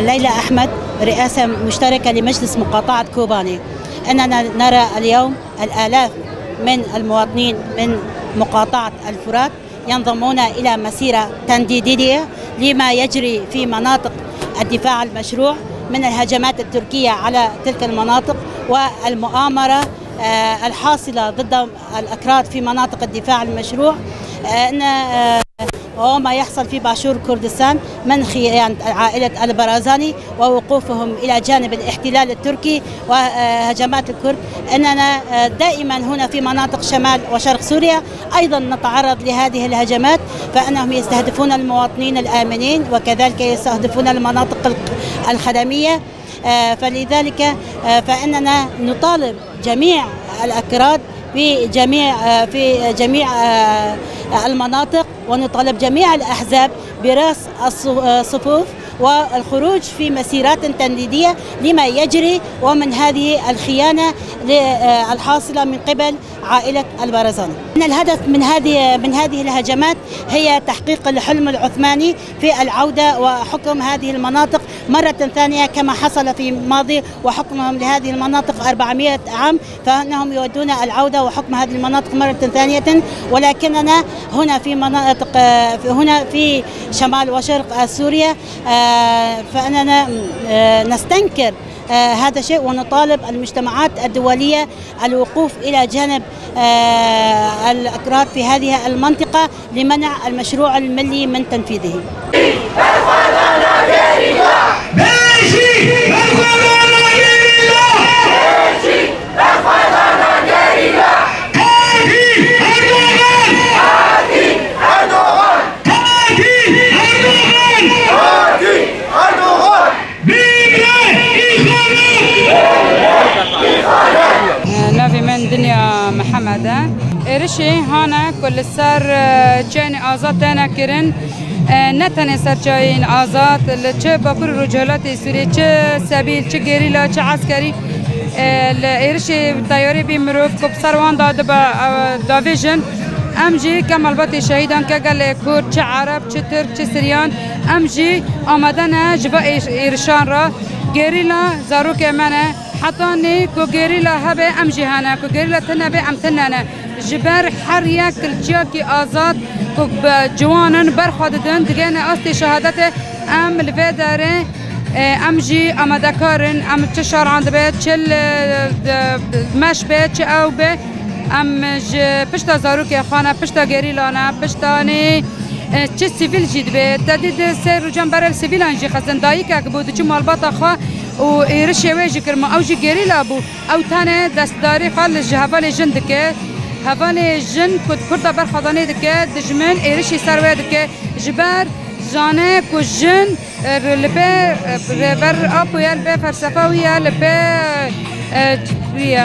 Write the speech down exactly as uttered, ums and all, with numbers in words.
ليلى أحمد، رئاسة مشتركة لمجلس مقاطعة كوباني. إننا نرى اليوم الآلاف من المواطنين من مقاطعة الفرات ينضمون إلى مسيرة تنديدية لما يجري في مناطق الدفاع المشروع من الهجمات التركية على تلك المناطق والمؤامرة، آه، الحاصلة ضد الأكراد في مناطق الدفاع المشروع، آه، إن، آه، وما يحصل في باشور كردستان من خيانة عائلة البرزاني ووقوفهم إلى جانب الاحتلال التركي وهجمات الكرد. إننا، آه، دائمًا هنا في مناطق شمال وشرق سوريا أيضًا نتعرض لهذه الهجمات، فإنهم يستهدفون المواطنين الآمنين وكذلك يستهدفون المناطق الخدمية. آه، فلذلك، آه، فإننا نطالب جميع الأكراد في جميع، آه، في جميع، آه، المناطق، ونطالب جميع الأحزاب برأس الص-، آه، الصفوف والخروج في مسيرات تنديدية لما يجري، ومن هذه الخيانة ل-، آه، الحاصلة من قبل عائلة البرزاني. إن الهدف من هذه، من هذه الهجمات هي تحقيق الحلم العثماني في العودة وحكم هذه المناطق مرة ثانية كما حصل في الماضي وحكمهم لهذه المناطق أربعمائة عام، فإنهم يودون العودة وحكم هذه المناطق مرة ثانية. ولكننا هنا في مناطق، آه، هنا في شمال وشرق، آه، سوريا، آه، فإننا، آه، نستنكر، آه، هذا الشيء، ونطالب المجتمعات الدولية الوقوف إلى جانب، آه، الأكراد في هذه المنطقة لمنع المشروع الملي من تنفيذه. Navê min Dinya Mihemed e. Êrişê hane ku li ser, e, çiyayên azad têne kirin, e, ne tenê ser çiyayên azad, li çi Bakur û Rojhilatê Sûriyê, çi sebîl, çi gerîla, çi eskerî, e, li êrişê teyarê bî mirov ku bi ser wan de dibe, e, davêjin. Em jî ke malbatê şehîdan, ke gelê Kurd, çi Ereb, çi Tirk, çi Siryan, em jî amade ne ji va êr-, êrişan re. Gerîla zarokê me ne. Hetanî ku gerîla hebe, em jî hene. Ku gerîla tune be, em tune ne. Ji ber her yek li çiyakî azad ku bi ciwan in, ber xwe didin, digihine astê şehadetê, em li vê derê, e, em jî amadekar in. Em çi şaran dibe, çi li, di, meş be, çi ew be, em ji pişta zarokê xwe ne, pişta gerîla ne, piştanî, e, çi sivîl jî dibe. Te dî di sê rojan berê li sivîlan jî xistin. Dayikek bû, diçû malbata xwe û êrişê wê jî kiribû. Ew jî gerîla bû. Ew tenê destdarî xwe li ji hevalê jin dike. Hevalê jin ku di Kurda berxwedanê dike, dijmin êrişî ser wê dike. Ji ber zane ku jin, e, li pê, e, rêber Apo ye, li pê felsefa wî ye, li pê, e, wî ye.